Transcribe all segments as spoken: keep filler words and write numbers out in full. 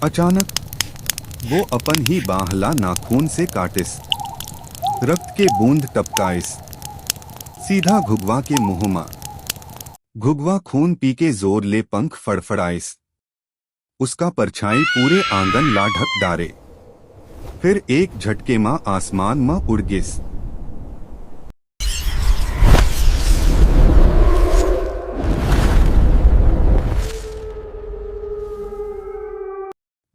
अचानक वो अपन ही बांह ला नाखून से काटिस। रक्त के बूंद टपकाइस, सीधा घुघवा के मुंह मा। घुघवा खून पी के जोर ले पंख फड़फड़ाइस। उसका परछाई पूरे आंगन ला ढक डारे। फिर एक झटके मा आसमान मा उड़ गिस।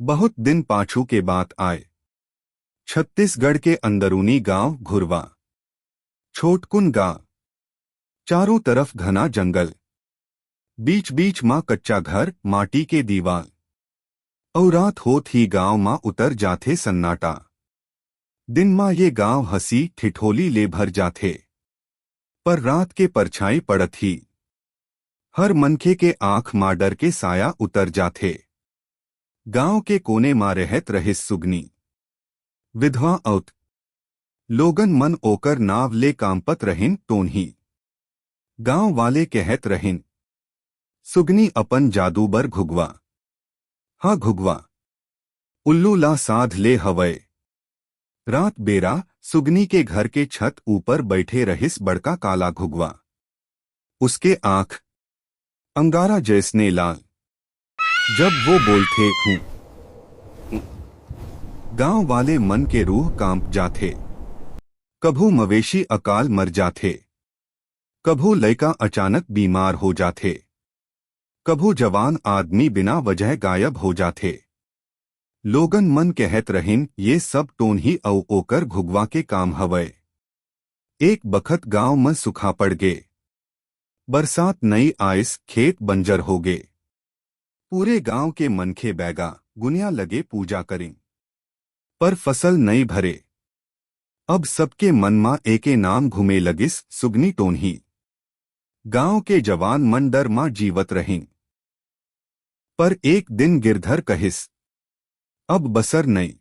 बहुत दिन पाछू के बात आय। छत्तीसगढ़ के अंदरूनी गांव घुरवा। छोटकुन गांव। चारों तरफ घना जंगल। बीच-बीच मा कच्चा घर, माटी के दीवाल। अउ रात होत ही गांव मा उतर जाथे सन्नाटा। दिन मा ये गांव हंसी ठिठोली ले भर जाथे, पर रात के परछाई पड़त ही हर मनखे के आंख मा डर के साया उतर जाथे। गांव के कोने मा रहत रहिस सुगनी, विधवा औत। लोगन मन ओकर नाव ले कांपत रहिन टोनही। गांव वाले कहत रहिन, "सुगनी अपन जादू बर घुघवा, हाँ घुघवा, उल्लू ला साध ले हवय।" रात बेरा सुगनी के घर के छत ऊपर बैठे रहिस बड़का काला घुघवा। उसके आंख अंगारा जैसने लाल। जब वो बोलथे, "हूँ," गांव वाले मन के रूह कांप जाथे। कभू मवेशी अकाल मर जाथे, कभू लइका अचानक बीमार हो जाथे, कभू जवान आदमी बिना वजह गायब हो जाथे। लोगन मन कहत रहिन, "ये सब टोनही अउ ओकर घुघवा के काम हवय।" एक बखत गांव म सुखा पड़ गे। बरसात नइ आइस, खेत बंजर हो गे। पूरे गांव के मनखे बैगा, गुनिया लगे पूजा करिन, पर फसल नइ भरे। अब सबके मन म एके नाम घूमे लगिस, सुगनी टोनही। गांव के जवान मन डर म जीवत रहिन। पर एक दिन गिरधर कहिस, "अब बसर नइ,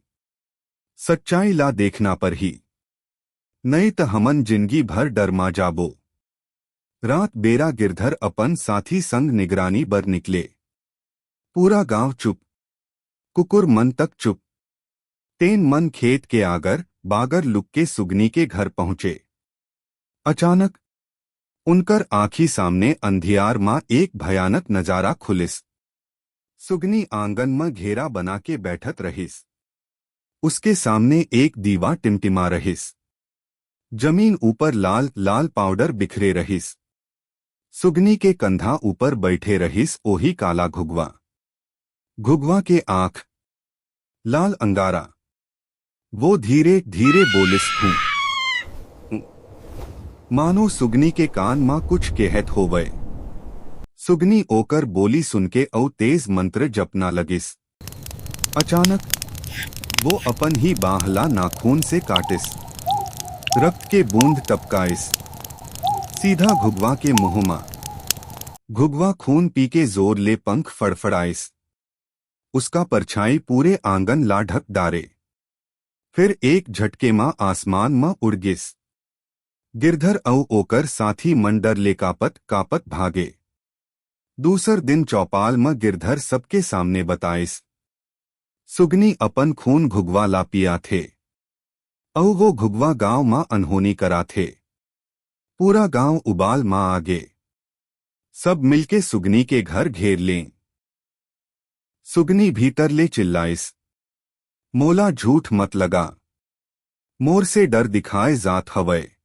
सच्चाई ला देखना परही, नइ त हमन जिनगी भर डर म जाबो।" रात बेरा गिरधर अपन साथी संग निगरानी बर निकले। पूरा गांव चुप, कुकुर मन तक चुप। तेन मन खेत के आगर बागर लुक के सुगनी के घर पहुंचे। अचानक उनकर आंखी सामने अंधियार म एक भयानक नजारा खुलिस। सुगनी आंगन म घेरा बना के बैठत रहिस। उसके सामने एक दीवा टिमटिमा रहिस। जमीन ऊपर लाल लाल पाउडर बिखरे रहिस। सुगनी के कंधा ऊपर बैठे रहिस ओही काला घुघवा। घुघवा के आंख लाल अंगारा। वो धीरे धीरे बोलिस, "हूँ।" मानो सुगनी के कान म कुछ कहत होवय। सुगनी ओकर बोली सुनके अउ तेज मंत्र जपना लगिस। अचानक वो अपन ही बांह ला नाखून से काटिस। रक्त के बूंद टपकाइस, सीधा घुघवा के मुंह मा। घुघवा खून पी के जोर ले पंख फड़फड़ाइस। उसका परछाई पूरे आंगन ला ढक डारे। फिर एक झटके मा आसमान म उड़ गिस। गिरधर अउ ओकर साथी मन डर ले कापत कापत भागे। दूसर दिन चौपाल म गिरधर सबके सामने बताइस, "सुगनी अपन खून घुघवा ला पियाथे, अउ वो घुघवा गांव म अनहोनी कराथे।" पूरा गांव उबाल म आ गे। सब मिलके सुगनी के घर घेर लें। सुगनी भीतर ले चिल्लाइस, "मोला झूठ मत लगा, मोर से डर दिखाए जात हवय।"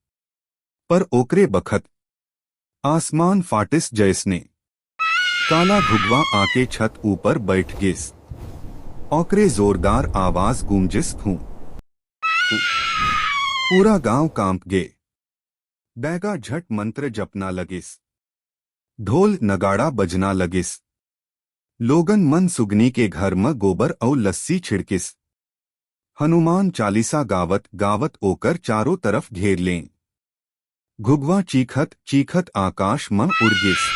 पर ओकरे बखत आसमान फाटिस जैसने। काला घुघवा आके छत ऊपर बैठ गिस। ओकरे जोरदार आवाज गूंजिस, "हूँ।" पूरा गांव कांप गे। बैगा झट मंत्र जपना लगिस। ढोल नगाड़ा बजना लगिस। लोगन मन सुगनी के घर म गोबर अउ लस्सी छिड़किस। हनुमान चालीसा गावत गावत ओकर चारों तरफ घेर लें। घुघवा चीखत चीखत आकाश म उड़ गिस।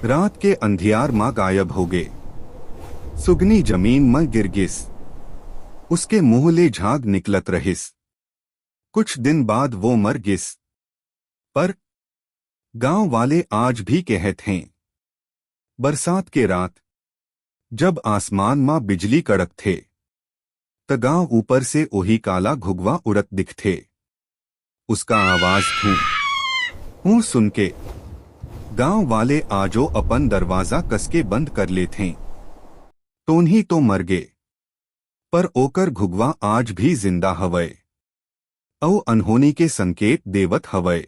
रात के अंधियार म गायब हो गे। सुगनी जमीन म गिर गिस। उसके मुंह ले झाग निकलत रहिस। कुछ दिन बाद वो मर गिस। पर गांव वाले आज भी कहत हैं, बरसात के रात जब आसमान म बिजली कड़कथे, त गांव ऊपर से ओही काला घुघवा उड़त दिखथे। उसका आवाज थू हूं सुन के गांव वाले आजो अपन दरवाजा कसके बंद कर लेथें। टोनही तो मर गे, पर ओकर घुघवा आज भी जिंदा हवय, अउ अनहोनी के संकेत देवत हवय।